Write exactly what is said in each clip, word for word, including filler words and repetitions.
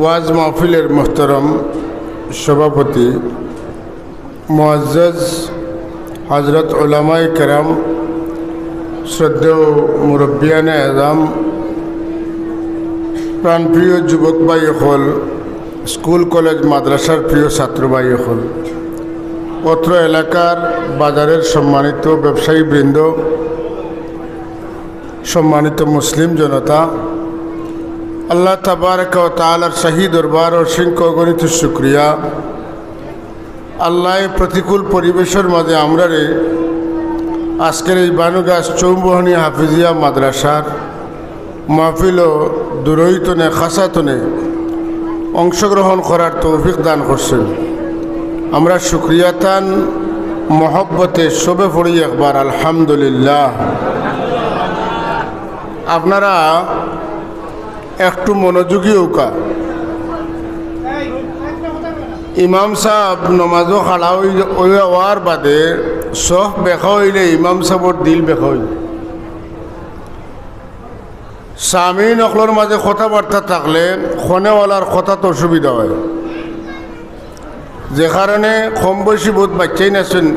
ওয়াজ মাহফিলের মোহতরম সভাপতি, মুআজ্জাজ হযরত উলামায়ে কেরাম, শ্রদ্ধেয় মুরব্বিয়ানে আজম, প্রাণপ্রিয় যুবক ভাই অকল, স্কুল কলেজ মাদ্রাসার প্রিয় ছাত্র ভাই অকল, অত্র এলাকার বাজারের সম্মানিত ব্যবসায়ী বৃন্দ, সম্মানিত মুসলিম জনতা, আল্লাহ তাবারাকা ওয়া তাআলার শাহী দরবার অসংখ্য অগণিত শুকরিয়া। আল্লাহ এই প্রতিকূল পরিবেশর মাঝে আমরারে আজকের এই বানুগাছ চৌমোহনী হাফিজিয়া মাদ্রাসার মাহফিলো দুরইতনে খাসাতনে অংশগ্রহণ করার তৌফিক দান করছেন। আমরা শুকরিয়া তান মহব্বতে সবে পড়ি একবার আলহামদুলিল্লাহ। আপনারা একটু মনোযোগী অউকা। ইমাম সাব নমাজো খাড়া অই, অই অওয়ার বাদে সফ বেকা অইলে ইমাম সাবর দিল বেকা অইল। সামিন অকলর মাঝে কথাবার্তা থাকলে খনেওয়ালার কথাত অসুবিধা অয়, যে কারণে কম বয়সী বহুত বাচ্চাইন আছইন।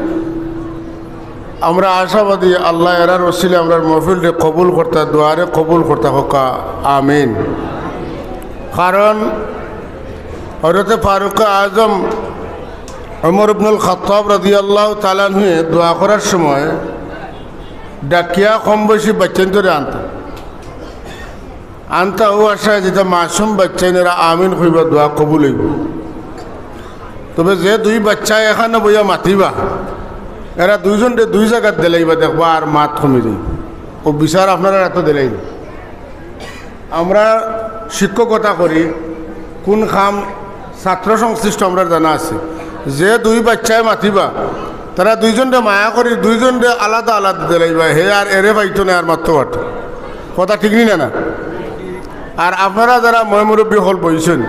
আমরা আশাবাদী আল্লাহ এরার ওসিলে আমরার মহফিলরে কবুল করতা, দোয়ারে কবুল করতা, কউক্কা আমিন। কারণ হযরতে ফারুক আজম ওমর ইবনুল খাত্তাব রাদিয়াল্লাহু তাআলা আনহুয়ে দোয়া করার সময় ডাকিয়া কম বয়সী বাচ্চাইন্তরে আনতা, আনতা অউ আশায় যেতা মাসুম বাচ্চাইন এরা আমিন কইবা, দোয়া কবুল অইবো। তবে যে দুই বাচ্চায় এখানো বইয়া মাতিবা, এরা দুইজনরে দুই জাগাত দিলাইবা, দেখবা আর মাত কমি যাইবো। অউ বিচার আপনারার আতো দিলাইবা। আমরা শিক্ষকতা করি, কুন কাম ছাত্র সংশ্লিষ্ট আমরার জানা আছে। যে দুই বাচ্চায় মাতিবা, তারা দুইজনরে মায়া করি, দুইজনরে আলাদা আলাদা দিলাইবা, হে আর এরে পাইতো নায়, আর মাততো পারতো। কথা ঠিক নি না, না? আর আপনারা যারা ময়-মুরব্বি অকল বইছইন,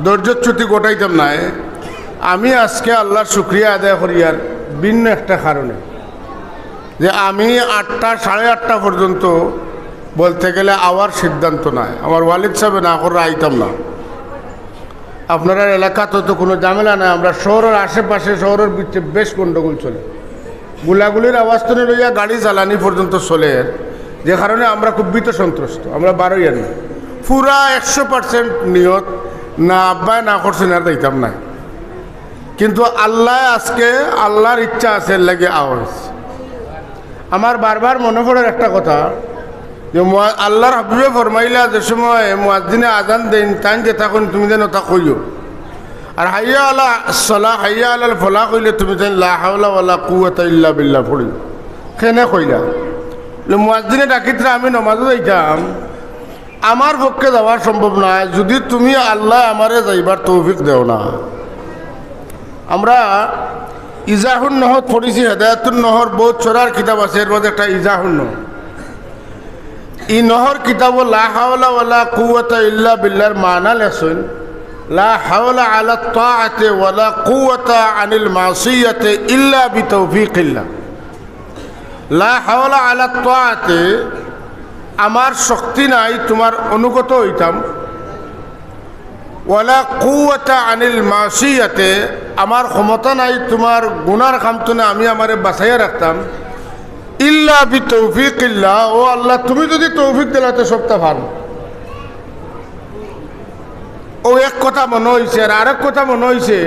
ধৈর্যচ্যুতি ঘটাইতাম নায়। আমি আজকে আল্লাহর শুকরিয়া আদায় করিয়ার ভিন্ন একটা কারণে, যে আমি আটটা, সাড়ে আটটা পর্যন্ত বলতে গেলে আওয়ার সিদ্ধান্ত নায়। আমার ওয়ালিদ সাবে না কররা আইতাম না। আপনারার এলাকাত তো কুনু ঝামেলা নাই, আমরার শহরর আশেপাশে, শহরর ভিতরে বেশ গন্ডগোল চলে। গুলাগুলির আওয়াজ তনে লইয়া গাড়ি জ্বালানি পর্যন্ত চলের, যে কারণে আমরা খুব ভীত সন্ত্রস্ত, আমরা বারইয়ার না। পুরা একশো পার্সেন্ট নিয়ত না, আব্বায় না করছইন আর যাইতাম নায়। কিন্তু আল্লায় আজকে, আল্লাহর ইচ্ছা আছে, এর লাগি আওয়া অইছে। আমার বারবার মনো পড়ের একটা কথা, যে মুয়া-, আল্লাহর হাবিবে ফরমাইলা, যে সময় মুয়াজ্জিনে আজান দেইন, তাইন যেতা কইন, তুমি যেন অতা কইও। আর হাইয়া আলা সালাহ, হাইয়া আলাল ফালাহ কইলে তুমি তাইন লা হাওলা ওয়ালা কুওয়াতা ইল্লা বিল্লাহ পড়িও। কেনে কইলা? বলে, মুয়াজ্জিনে ডাকিতরা, আমি নমাজো যাইতাম, আমার পক্ষে যাওয়া সম্ভব নায়, যুদি তুমি আল্লায় আমারে যাইবার তৌফিক দেও না। আমরা ইজাহুন নহর পড়ছি, হেদায়াতুন নহর, বহুত ছড়ার কিতাব আছে, এর মাঝে একটা ইজাহুন নহর। ই নহর কিতাবো লা হাওলা ওয়ালা কুওয়াতা ইল্লা বিল্লাহর মানা লেখছইন, লা হাওলা আলা তাআতি ওয়ালা কুওয়াতা আনিল মাসিয়াতি ইল্লা বিতাওফিকিল্লাহ। লা হাওলা আলা তাআতি, আমার শক্তি নাই তুমার অনুগত অইতাম। ওয়ালা কুওয়াতা আনিল মাসিয়াতে, আমার ক্ষমতা নাই তুমার গুনার কাম তনে আমি আমারে বাচাইয়া রাখতাম। ইল্লা বিতৌফিকিল্লাহ, ও আল্লাহ, তুমি যুদি তৌফিক দিলাতে সবটা পারমু। অউ এক কথা মনো অইছে, আর আরেক কথা মনো অইছে,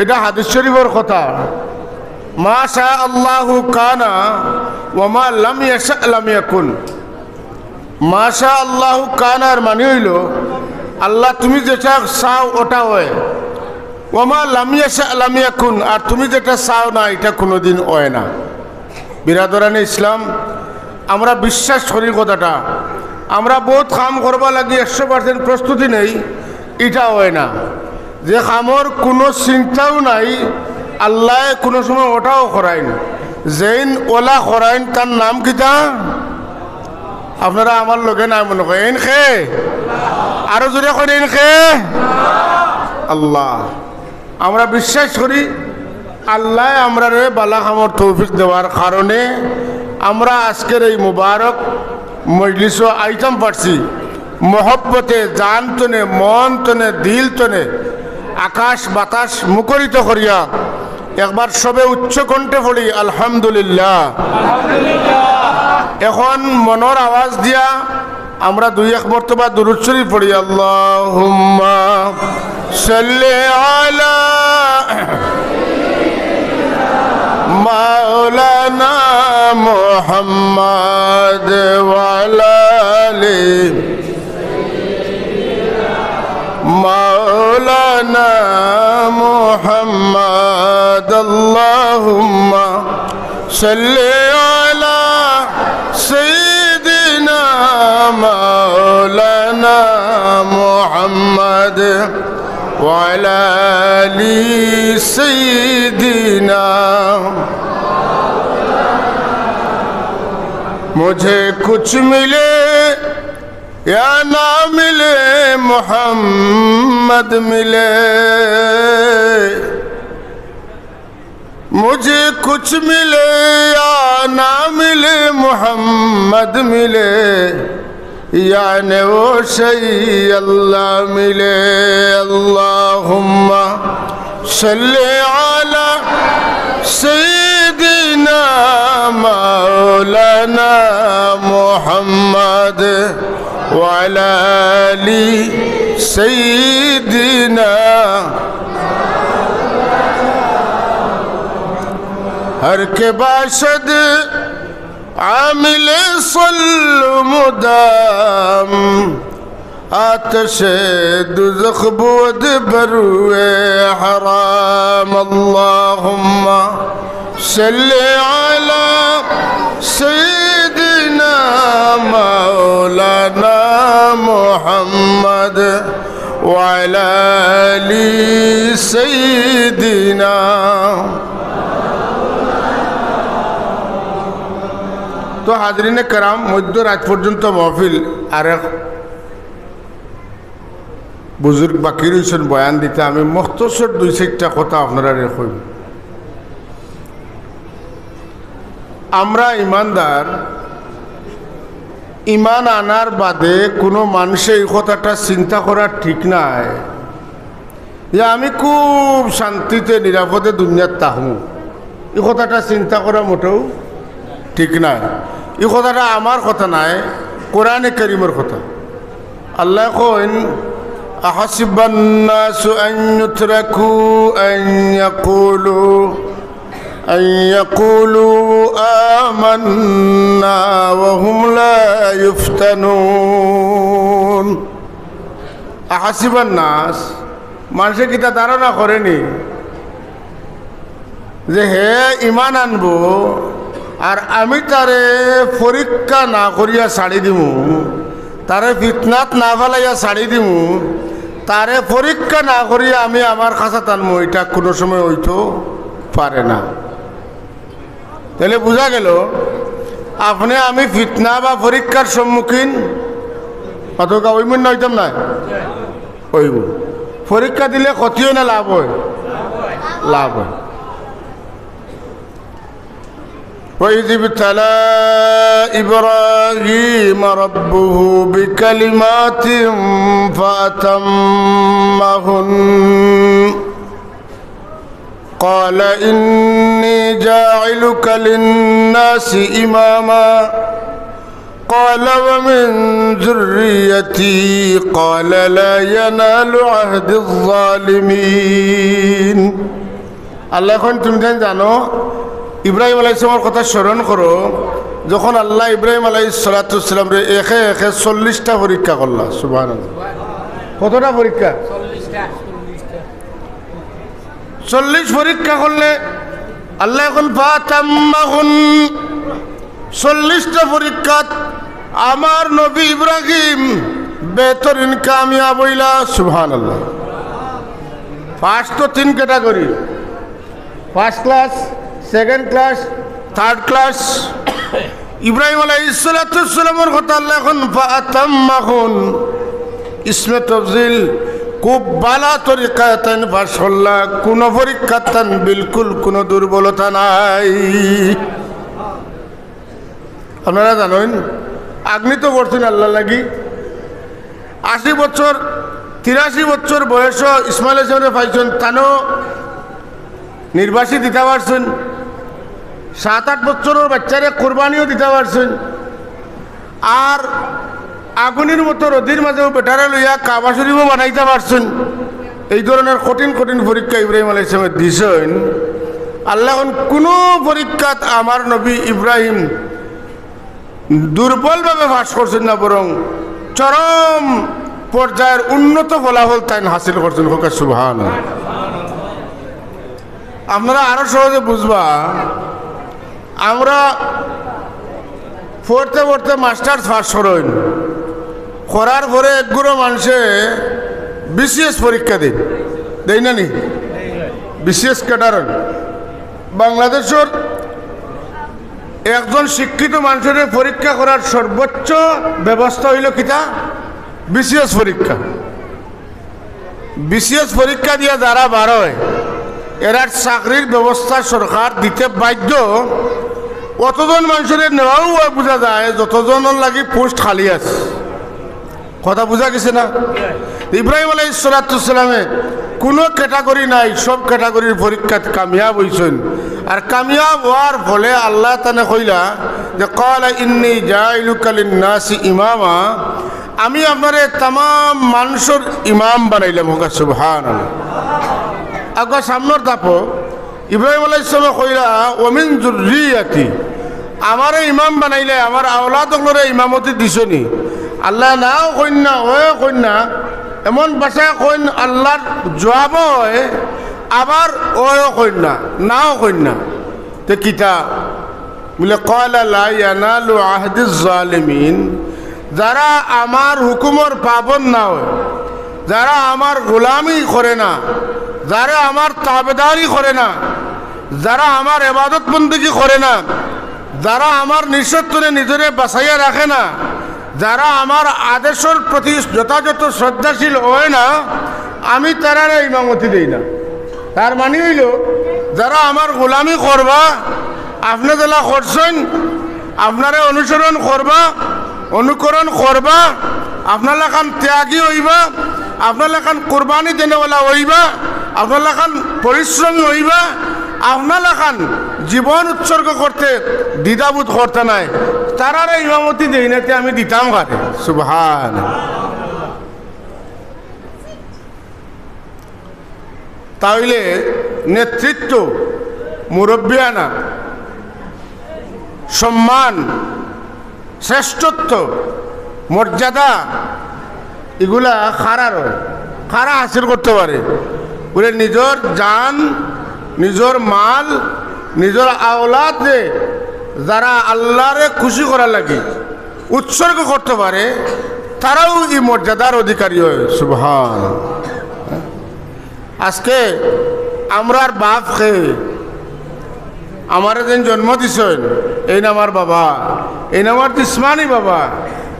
ইটা হাদিস শরিফর কথা, মা শা আল্লাহু কানা ওয়া মা লাম ইয়াশা লাম ইয়াকুন। মা শা আল্লাহু কানার মানি অইলো, আল্লাহ তুমি যেটা চাও ওটা অয়। ওয়া মা লাম ইয়াশা লাম ইয়াকুন, আর তুমি যেটা চাও না, ইটা কুনুদিন অয় না। বিরাদরানে ইসলাম, আমরা বিশ্বাস করি কথাটা, আমরা বউত কাম করবার লাগি একশো পার্সেন্ট প্রস্তুতি নেই, ইটা অয় না। যে কামর কুনু চিন্তাও নাই, আল্লায় কুনু সময় ওটাও করাইন। যেইন ওলা করাইন, তার নাম কিতা? আপনারা আমার লগে নাই মনো কয়, এইন কে? আরো জোরে কইন, এইন কে? আল্লাহ। আমরা বিশ্বাস করি, আল্লায় আমরারে বালা কামর তৌফিক দেওয়ার কারণে আমরা আজকের এই মুবারক মজলিসো আইতাম পারছি। মহব্বতে জান তনে, মন তনে, দিল তনে আকাশ বাতাস মুখরিত করিয়া একবার সবে উচ্চ কণ্ঠে পড়ি আলহামদুলিল্লাহ। এখন মনর আওয়াজ দিয়া আমরা দুই এক মর্তবা দুরূদ শরীফ পড়ি, আল্লাহুম্মা সাল্লি আলা মাওলানা মুহাম্মদ ওয়া আলা আলি মাওলানা মুহাম্মদ। আল্লাহুম্মা সাল্লি আলা সাইয়্যিদিনা মাওলানা মুহাম্মদ ওয়া আলা আলি সাইয়্যিদিনা। মুঝে কুছ মিলে یا نہ ملے محمد ملے، مجھے کچھ ملے یا نہ ملے محمد ملے، یعنی وہ شئی اللہ ملے۔ اللہم صل علی سیدنا مولانا محمد وعلی آل سیدنا۔ ہر کہ باشد عامل صل مدام، آتش دوزخ بود بروئے حرام۔ اللہم صل علی سیدنا مولانا محمد وعلی آل سیدنا۔ তো হাজিরিনে কেরাম, মধ্য রাত পর্যন্ত মহফিল, আরেক বুজুর্গ বাকি রইছইন বয়ান দিতা, আমি মুখতসর দুই চাইরটা কথা আপনারারে কইমু। আমরা ইমানদার, ইমান আনার বাদে কুনু মানষে ই কথাটা চিন্তা করা ঠিক নায় যে আমি খুব শান্তিতে নিরাপদে দুনিয়াত থাকমু। ই কথাটা চিন্তা করা মোটেও ঠিক নায়। ই কথাটা আমার কথা নায়, কোরআনে করিমর কথা। আল্লায় কইন, أحسب الناس أن يتركوا أن يقولوا، أن يقولوا آمنا وهم لا يفتنون। أحسب الناس, মানষে কিতা ধারণা করেনি যে হে ইমান আনবো আর আমি তারে পরীক্ষা না করিয়া ছাড়ি দিমু, তারে ফিতনাত না ফালাইয়া ছাড়ি দিমু, তারে পরীক্ষা না করিয়া আমি আমার কাছাত আনমু, ইটা কুনু সময় অইতো পারে না। তাইলে বুঝা গেল, আপনে আমি ফিতনা বা পরীক্ষার সম্মুখীন অতকা অইমু না অইতাম নায়? অইবো। পরীক্ষা দিলে ক্ষতি অয় না লাভ অয়? লাভ অয়। وإذ ابتلى إبراهيم ربه بكلمات فأتمهن قال إني جاعلك للناس إماما قال ومن ذريتي قال لا ينال عهدي الظالمين। আল্লায় কইন, তুমি তাইন জানো, ইব্রাহিম আলাইহিস সালামর কথা স্মরণ করো, যখন আল্লায় ইব্রাহিম আলাইহিস সালাতু ওয়াস সালামরে একে একে চল্লিশটা পরীক্ষা করলা। সুবহানাল্লাহ। কতটা পরীক্ষা? চল্লিশ পরীক্ষা করলে আল্লায় কইন ফাতাম্মাহুন, চল্লিশটা পরীক্ষাত আমার নবী ইব্রাহিম বেহতরিন কামিয়াব অইলা। সুবহানাল্লাহ। First তো তিন category, first class, second class, third class। Ibrahim আলাইহিস সালাতু ওয়াস সালামর কথা আল্লায় কইন ফাতাম্মাহুন, ইসমে তফজিল, খুব ভালা তরিকায় তাইন পাশ করলা, কুনু পরীক্ষাত তান বিলকুল কুনু দুর্বলতা নাই। আপনারা জানইন, আগ্নিত পড়ছইন আল্লার লাগি, আশি বছর, তিরাশি বছর বয়সো ইসমাইল আলাইহিস সালামরে পাইছইন, তানও নির্বাসিত দিতা পারছইন। সাত আট বছরর বাচ্চারে কুরবানিও দিতা পারছইন। আর আগুনির মতো রোদির মাঝেও বেটারে লইয়া কাবা শরীফও বানাইতা পারছইন। এই ধরনের কঠিন কঠিন পরীক্ষা ইব্রাহিম আলাইহিস সালামে দিছইন। আল্লায় কইন, কুনু পরীক্ষাত আমার নবী ইব্রাহিম দুর্বলভাবে পাশ করছইন না, বরং চরম পর্যায়ের উন্নত ফলাফল তাইন হাসিল করছইন। কউক্কা সুবহানাল্লাহ। আপনারা আরো সহজে বুঝবা, আমরা পড়তে পড়তে মাস্টার্স পাশ করইন, করার পরে একগুলো মানষে বিসিএস পরীক্ষা দেইন, দেইন না নি? বিসিএস ক্যাডার অইন। বাংলাদেশর একজন শিক্ষিত মানষরে পরীক্ষা করার সর্বোচ্চ ব্যবস্থা অইলো কিতা? বিসিএস পরীক্ষা। বিসিএস পরীক্ষা দিয়া যারা বার অয়, এরার চাকরির ব্যবস্থা সরকার দিতে বাধ্য। অতজন মানষরে নেওয়াও অয় বুঝা যায়, যতজনর লাগি পোস্ট খালি আছে। কথা বুঝা গেছে না? ইব্রাহিম আলাইহিস সালাতু ওয়াস সালামে কুনু ক্যাটাগরি নাই, সব ক্যাটাগরির পরীক্ষাত কামিয়াব অইছইন। আর কামিয়াব অওয়ার ফলে আল্লায় তানে কইলা যে, "ক্বালা ইন্নী জাইলুকা লিন্নাসি ইমামা", আমি আপনারে তামাম মানষর ইমাম বানাইলাম। কউক্কা সুবহানাল্লাহ। আগুয়া সামনর ধাপো ইব্রাহিম আলাইহিস সালামে কইলা, "ওয়া মিন যুররিয়াতি", আমারে ইমাম বানাইলে আমার আওলাদ অকলরে ইমামতি দিছো নি? আল্লায় নাও কইন না, অয়ও কইন না, এমন ভাষায় কইন আল্লার জুয়াবও অয়, আবার অয়ও কইন না, নাও কইন না। তে কিতা? বুলে, "ক্বালা লা ইয়ানালু আহদিজ জালিমিন", যারা আমার হুকুমর পাবন্দ না অয়, যারা আমার গোলামি করে না, যারা আমার তাবেদারি করে না, যারা আমার ইবাদত বন্দেগি করে না, যারা আমার নিষেধ থনে নিজরে বাঁচাইয়া রাখে না, যারা আমার আদেশর প্রতি যথাযথ শ্রদ্ধাশীল অয় না, আমি তারারে ইমামতি দেই না। তার মানি অইলো, যারা আমার গোলামি করবা, আপনে যেলা করছইন, আপনারে অনুসরণ করবা, অনুকরণ করবা, আপনার লাখান ত্যাগী অইবা, আপনার লাখান কুরবানি দেনেওয়ালা অইবা, আপনার লাখান পরিশ্রমী অইবা, আপনার লাখান জীবন উৎসর্গ করতে দ্বিধাবোধ করতা নায়, তারারে ইমামতি দেই না, তে আমি দিতাম কারে? সুবহান। তাইলে নেতৃত্ব, মুরব্বিয়ানা, সম্মান, শ্রেষ্ঠত্ব, মর্যাদা, ইগুলা কারার অয়, কারা হাসিল করতে পারে? বুলে, নিজর জান, নিজর মাল, নিজর আওলাদরে যারা আল্লারে খুশি করার লাগি উৎসর্গ করতে পারে, তারাউ ই মর্যাদার অধিকারী অয়। সুবহান। আজকে আমরার বাপ কে, আমারে যেইন জন্ম দিছইন, এইন আমার বাবা, এইন আমার জিসমানি বাবা,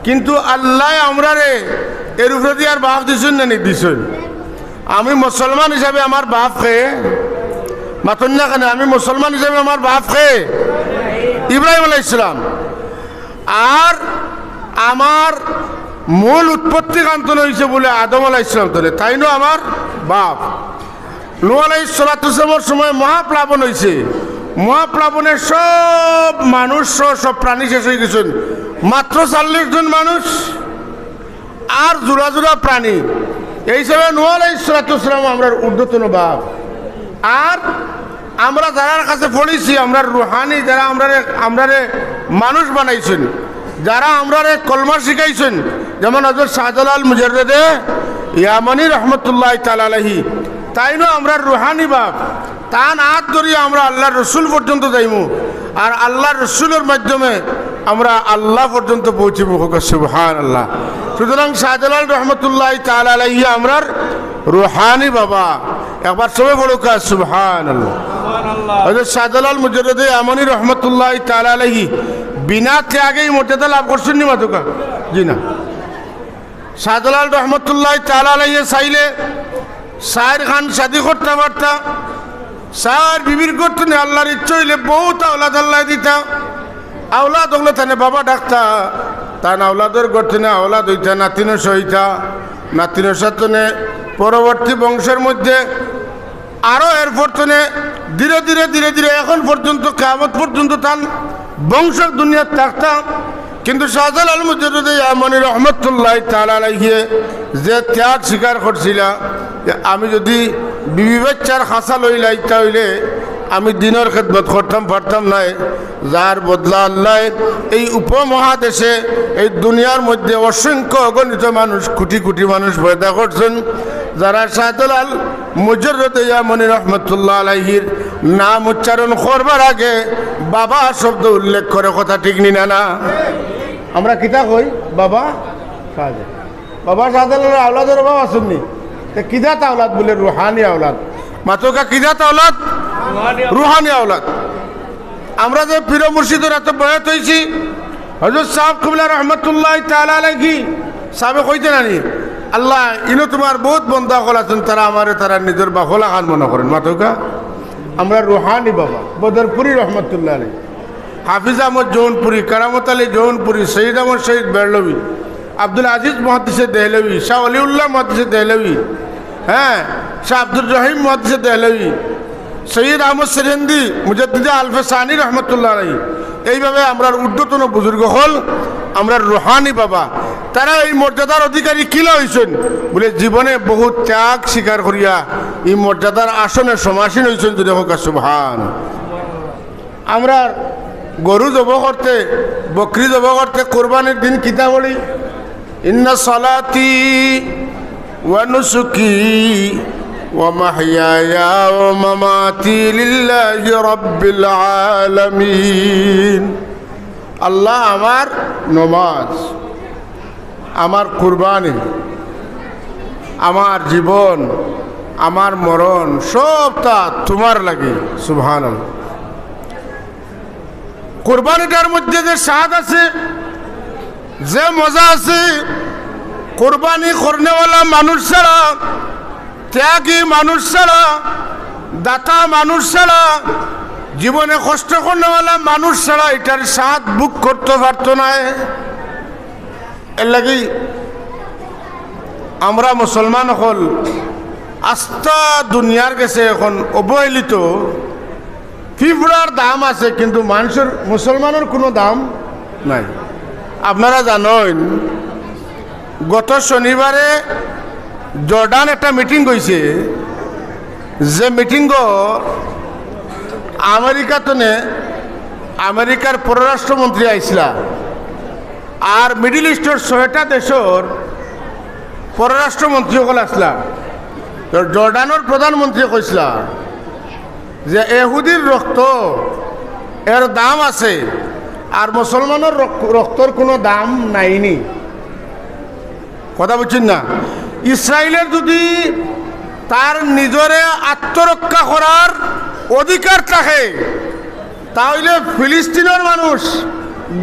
কিন্তু আল্লায় আমরারে এর উপরেদি আর বাপ দিছইন না নি? দিছইন। আমি মুসলমান হিসাবে আমার বাপ কে, মাতইন না কেনে, আমি মুসলমান হিসাবে আমার বাপ কে? ইব্রাহিম আলাইহিস সালাম। আর আমার মূল উৎপত্তি কান থনে অইছে বুলে আদম আলাইহিস সালাম থনে, তাইনও আমার বাপ। নূহ আলাইহিস সালাতু ওয়াস সালামর সময় মহাপ্লাবন অইছে, মহাপ্লাবনে সব মানুষ সহ সব প্রাণী শেষ অইগেছইন, মাত্র চল্লিশ জন মানুষ আর জুড়া জুড়া প্রাণী। এই হিসাবে নূহ আলাইহিস সালাতু ওয়াস সালাম আমরার ঊর্ধ্বতন বাপ। আর আমরা যারার কাছে পড়ছি, আমরার রুহানি, যারা আমরারে, আমরারে মানুষ বানাইছইন, যারা আমরারে কলমা শিখাইছইন, যেমন হযরত শাহজালাল মুজাররদে ইয়ামানি রহমতুল্লাহি তাআলা আলাইহি, তাইনও আমরার রুহানি বাপ। তান আত ধরিয়া আমরা আল্লার রসুল পর্যন্ত যাইমু, আর আল্লার রসুলর মাধ্যমে আমরা আল্লা পর্যন্ত পৌঁছিমু। কউক্কা সুবহানাল্লাহ। সুতরাং শাহজালাল রহমতুল্লাহি তাআলা আলাইহি আমরার রুহানি বাবা। একবার সবে পড়উক্কা সুবহানাল্লাহ। হযরত শাহজালাল মুজাররদে ইয়ামানি রহমতুল্লাহি তাআলা আলাইহি বিনা ত্যাগেই মর্যাদা লাভ করছইন নি মাতউক্কা? জি না। শাহজালাল রহমতুল্লাহি তাআলা আলাইহি চাইলে চাইরখান শাদি করতা পারতা, চাইর বিবির ঘর থনে আল্লার ইচ্ছা অইলে বউত আওলাদ আল্লায় দিতা, আওলাদ অকলে তানে বাবা ডাকতা। তান আওলাদর গর্তনে আওলাদ অইতা, নাতিনশা অইতা, নাতিনশা তনে পরবর্তী বংশর মধ্যে আরো এরপর তনে ধীরে ধীরে ধীরে ধীরে এখন পর্যন্ত, কিয়ামত পর্যন্ত তান বংশ দুনিয়াত থাকতা। কিন্তু শাহজালাল মুজাররদে ইয়ামনি রহমতুল্লাহি তাআলা আলাইহি যে ত্যাগ স্বীকার করছিলা, যে আমি যদি বিবি বাচ্চার খাসা লইলাই, তা অইলে আমি দ্বীনর খেদমত করতাম পারতাম নায়। যার বদলা আল্লায় এই উপমহাদেশে, এই দুনিয়ার মধ্যে অসংখ্য অগণিত মানুষ, কোটি কোটি মানুষ পয়দা করছইন, যারা শাহজালাল মুজাররদে ইয়ামনি রহমতুল্লাহ আলাইহির নাম উচ্চারণ করবার আগে বাবা শব্দ উল্লেখ করে। কথা ঠিক নি না? না, আমরা কিতা কই? বাবা শাহজালাল। বাবা শাহজালালর আওলাদর অভাব আছইন নি? তে কিজাত আওলাদ বুলে? রুহানি আওলাদ। মাতউক্কা, কিজাত আওলাদ? রুহানি আওলাদ। আমরা যে পীর মুর্শিদর আতো বয়াত অইছি, হযরত সাব কিবলা রহমতুল্লাহি তাআলা আলাইহি সাবে কইতা নানি, "আল্লাহ, ইনো তুমার বউত বন্দা অকল আছইন, তারা আমারে তারা নিজর বাফ লাখান মনো করইন।" মাতউক্কা, আমরা রুহানি বাবা, বদরপুরি রহমতুল্লাহ আলাইহি, হাফিজ আহমদ জৌনপুরি, কারামত আলী জৌনপুরি, সৈয়দ আহমদ শহীদ বেরলভী, আব্দুল আজিজ মুহাদ্দিসে দেহলভী, শাহ অলিউল্লাহ মুহাদ্দিসে দেহলভী, হ্যাঁ, শাহ আব্দুর রহিম মুহাদ্দিসে দেহলভী, সৈয়দ আহমদ সেরেন্দি, মুজাদ্দিদে আলফে সানি রহমতুল্লাহ আলাইহি। এইভাবে আমরার ঊর্ধ্বতন বুজুর্গ অকল, আমরার রুহানি বাবা, তারা এই মর্যাদার অধিকারী কিলা অইছইন? বুলে জীবনে বহুত ত্যাগ স্বীকার করিয়া এই মর্যাদার আসনে সমাসীন অইছইন। জোরে কউক্কা সুবহান। আমরা গরু জব করতে, বকরি জব করতে, কুরবানির দিন কিতা পড়ি? ইন্না সলাতি ওয়া নুসুকি ওয়া মাহইয়ায়া ওয়া মামাতি লিল্লাহি রাব্বিল আলামিন। আল্লাহ, আমার নমাজ, আমার কুরবানি, আমার জীবন, আমার মরণ, সবতা তুমার লাগি। সুবহানাল্লাহ। কুরবানিটার মধ্যে যে স্বাদ আছে, যে মজা আছে, কুরবানি করনেওয়ালা মানুষ ছাড়া, ত্যাগী মানুষ ছাড়া, দাতা মানুষ ছাড়া, জীবনে কষ্ট করনেওয়ালা মানুষ ছাড়া ইটার স্বাদ ভোগ করতো পারতো নায়। এরলাগি আমরা মুসলমান অকল আস্তা দুনিয়ার গেছে এখন অবহেলিত। পিঁপড়ার দাম আছে, কিন্তু মানষর, মুসলমানর কুনু দাম নাই। আপনারা জানইন, গত শনিবারে জর্ডান একটা মিটিং অইছে, যে মিটিংও আমেরিকা তনে, আমেরিকার পররাষ্ট্রমন্ত্রী আইছলা, আর মিডল ইস্টর ছয়টা দেশর পররাষ্ট্রমন্ত্রী অকল আছলা। তো জর্ডানর প্রধানমন্ত্রীয়ে কইছলা যে এহুদির রক্ত, এর দাম আছে, আর মুসলমানর রক-, রক্তর কুনু দাম নাইনি। কথা বুঝছইন না? ইসরাইলর যদি তার নিজরে আত্মরক্ষা করার অধিকার থাকে, তা অইলে ফিলিস্তিনর মানুষ,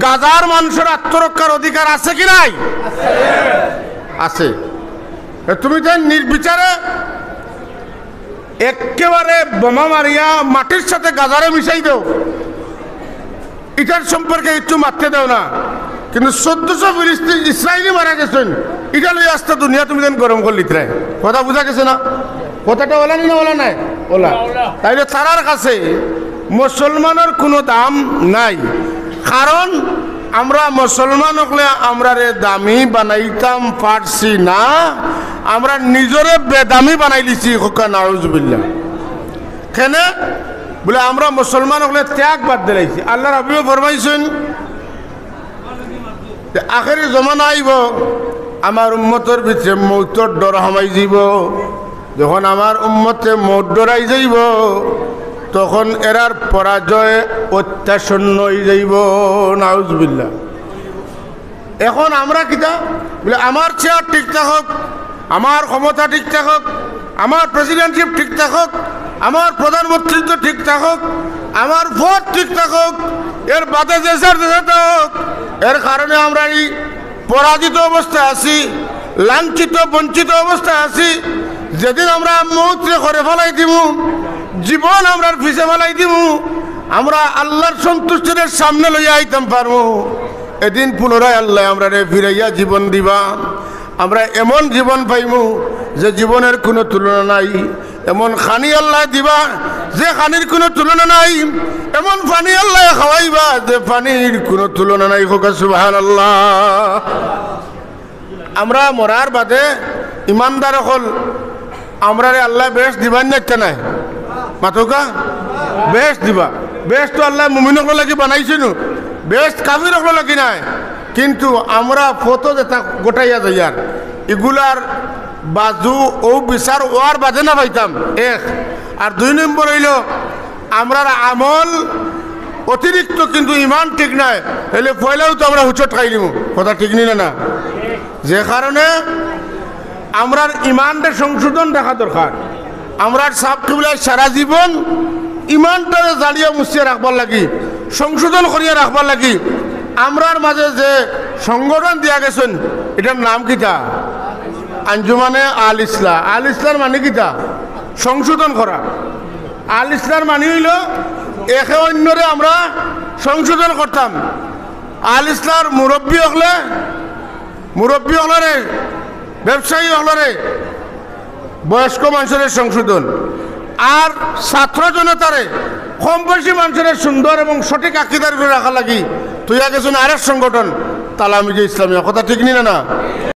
গাজার মানষর আত্মরক্ষার অধিকার আছে কি নাই? আছে। এ, তুমি তাইন নির্বিচারে একেবারে বোমা মারিয়া মাটির সাথে গাজারে মিশাই দেও, ইটার সম্পর্কে কিচ্ছু মাততে দেও না। কিন্তু চৌদ্দশো ফিলিস্তিন, ইসরাইলি মারা গেছইন, ইটা লইয়া আস্তা দুনিয়া তুমি যেন গরম করলিতরায়। কথা বুঝা গেছে না? কথাটা অলা নি না অলা নায়? অলা। তাইলে তারার কাছে মুসলমানর কুনু দাম নাই, কারণ আমরা মুসলমান অকলে আমরারে দামি বানাইতাম পারছি না, আমরা নিজরে বেদামি বানাইলিছি। কউক্কা নাউজুবিল্লাহ। কেনে? বুলে আমরা মুসলমান অকলে ত্যাগ বাদ দিলাইছি। আল্লার হাবিবে ফরমাইছইন যে আখেরি জমানা আইবো, আমার উম্মতর ভিতরে মউতর ডর হামাই যাইবো। যখন আমার উম্মতে মউত ডরাই যাইবো, তখন এরার পরাজয় অত্যাসন্ন অই যাইবো। নাউজুবিল্লাহ। এখন আমরা কিতা? বুলে, আমার চেয়ার ঠিক থাকউক, আমার ক্ষমতা ঠিক থাকউক, আমার প্রেসিডেন্টশিপ ঠিক থাকউক, আমার প্রধানমন্ত্রিত্ব ঠিক থাকউক, আমার পদ ঠিক থাকউক, এর বাদে যে যার দেশে থাকউক, এর কারণে আমরা এই পরাজিত অবস্থায় আছি, লাঞ্ছিত বঞ্চিত অবস্থায় আছি। যেদিন আমরা মউতরে ঘরে ফালাই দিমু, জীবন আমরার পিছে ফালাই দিমু, আমরা আল্লার সন্তুষ্টিরে সামনে লইয়া আইতাম পারমু। এদিন পুনরায় আল্লায় আমরারে ফিরাইয়া জীবন দিবা। আমরা এমন জীবন পাইমু, যে জীবনের কুনু তুলনা নাই। এমন খানি আল্লায় দিবা, যে খানির কুনু তুলনা নাই। এমন পানি আল্লায় খাওয়াইবা, যে পানির কুনু তুলনা নাই। কউক্কা সুবহানাল্লাহ। আমরা মরার বাদে ইমানদার অকল, আমরারে আল্লায় বেহেস্ত দিবা নি না? মাতউক্কা, বেহেস্ত দিবা। বেহেস্ত তো আল্লায় মুমিন অকলর লাগি বানাইছইন নু, বেহেস্ত কাফির অকলর লাগি নায়। কিন্তু আমরা ফথো যেতা গটাইয়া যাইয়ার, ইগুলার বাজু অউ বিচার অওয়ার বাদে না পাইতাম, এক। আর দুই নম্বর অইলো, আমরার আমল অতিরিক্ত কিন্তু ইমান ঠিক নায়, অইলে পয়লাউ তো আমরা হুচট খাই দিমু। কথা ঠিক নি না? না, যে কারণে আমরার ইমানরে সংশোধন রাখা দরকার। আমরার সাব কিবলায় সারা জীবন ইমানটারে জারিয়া মুছিয়া রাখবার লাগি, সংশোধন করিয়া রাখবার লাগি আমরার মাঝে যে সংগঠন দিয়া গেছইন, ইটার নাম কিতা? আঞ্জুমানে আল ইসলাহ। আল ইসলাহর মানি কিতা? সংশোধন করা। আল ইসলাহর মানি অইলো একে অইন্যরে আমরা সংশোধন করতাম। আল ইসলাহর মুরব্বি অকলে, মুরব্বি অকলরে, ব্যবসায়ী অকলরে, বয়স্ক মানষরে সংশোধন, আর ছাত্র জনতারে, কম বয়সী মানষরে সুন্দর এবং সঠিক আকিদার উপরে রাখার লাগি থইয়া গেছইন আরেক সংগঠন, তালামিজে ইসলামিয়া। কথা ঠিক নি না? না,